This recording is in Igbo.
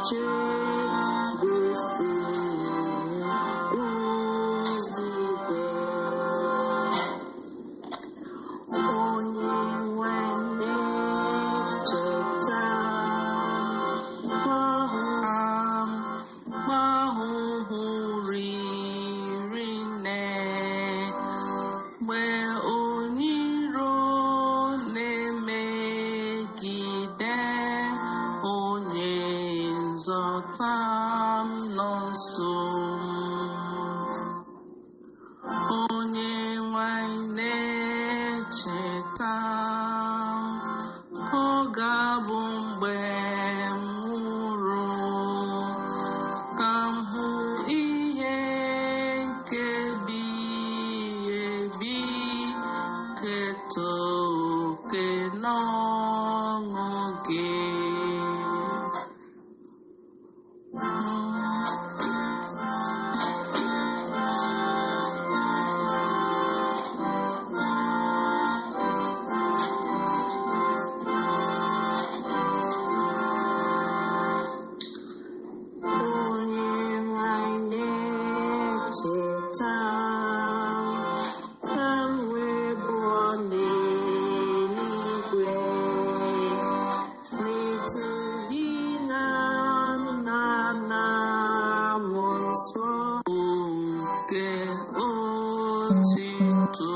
na-eche gosi m ụzọ igwe. Onye nwe na-echeta m ahụhụ riri nne mgbe onye iro na-emegide onye nzọta m nọ nso. Onye nwanyị na-echeta ọ ga-abụ mgbe m nwụrụ ka m hụ ihe nke bi ebi keta oke n'ọṅụ gị. Onye nwanyị na-echeta ka m wee bụọ n'eluigwe n'etu gị na nna na mmụọ nsọ nke otito.